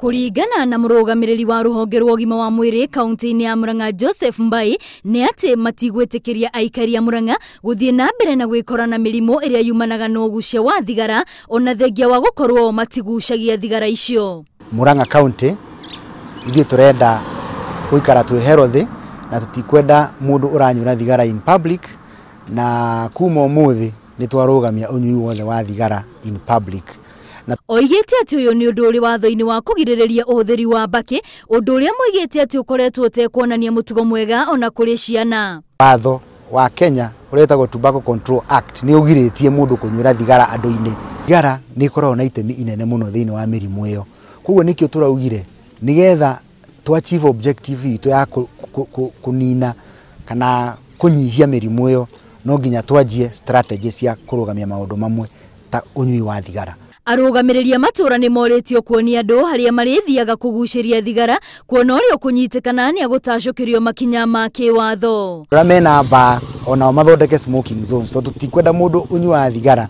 Kũringana na mũrũgamĩrĩri wa rũhonge rwa ũgima wa mwĩrĩ kaunti-inĩ ya Murang'a Joseph Mbai nĩ atĩ matigwĩtĩkĩria aikari a Murang'a gũthiĩ na mbere na gwĩkora na mĩrimũ ĩrĩa yumanaga na ũgucia wa thigara ona thengia wa gũkorwo matigucagia thigara icio. Murang'a County ithuĩ tũrenda gũikara twĩ healthy na tũtikwenda mũndũ ũranyuĩra thigara in public, na kuma ũmũthĩ nĩ twarũgamia ũnyui wothe wa thigara in public. Oigĩte atĩ ũyũ nĩ ũndũ ũrĩ watho-inĩ wa kũgirĩrĩria ũhũthĩri wa mbakĩ, ũndũ ũrĩa moigĩte atĩ ũkoretwo ũtekuonania mũtugo mwega ona kũrĩ ciana. Watho wa Kenya ũrĩa wĩtagwo Tobacco Control Act nĩ ũgirĩtie mũndũ kũnyuĩra thigara andũ-inĩ. Thigara nĩ ĩkoragwo na itemi inene mũno thĩinĩ wa mĩrimũ ĩyo, koguo nĩkĩo tũraugire nĩgetha tũ achieve objective itũ ya kũnina kana kũnyihia mĩrimũ ĩyo no nginya twanjie strategy cia kũrũgamia maũndũ mamwe ta ũnyui wa thigara. Arũgamĩrĩri a matũra nĩ morĩtio kuonia andũ harĩa marĩthiaga kũgucĩria thigara kuona ũrĩa ũkũnyitĩkana nĩ agũtacũkĩrio makinya ma kĩwatho. Arĩa mena bar onao mathondeke smoking zones tondũ tutikwenda mũndũ ũnyuaga thigara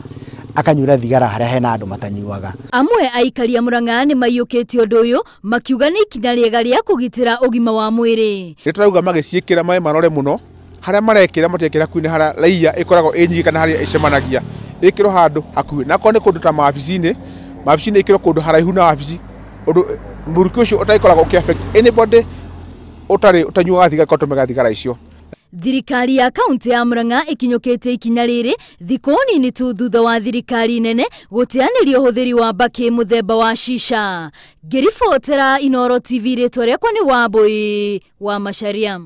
akanyuĩra thigara harĩa hena andũ matanyuaga. Amwe aikari a Murang'a nĩ maiyũkĩtie ũndũ ũyũ makiuga nĩ ikinya rĩega rĩa kũgitĩra ũgima wa mwĩrĩ. Nĩ tũrauga magĩciĩkĩra maĩ marore mũno harĩa marekĩra matekĩra hakuhĩ na harĩa raia ĩkoragwo ĩ nyingĩ kana harĩa ĩcemanagia, ĩkĩrwo handũ hakuhĩ, na akorwo nĩ kũndũ ta mawabici-inĩ, mawabici-inĩ ĩkĩrwo kũndũ haraihu na wabici, ũndũ mũrukĩ ũcio ũtagĩkoragwo ũkĩ affect anybody ũtarĩ ũtanyuaga thigara kana ũtũmĩraga thigara icio. Thirikari ya kaunti ya Murang'a ĩkinyũkĩtie ikinya rĩrĩ thikũ nini tu thutha wa thirikari nene gũteanĩria ũhũthĩri wa mbakĩ mũthemba wa shisha. Ngĩribotera Inooro TV, rĩtwa rĩakwa nĩ Wambui wa Macharia.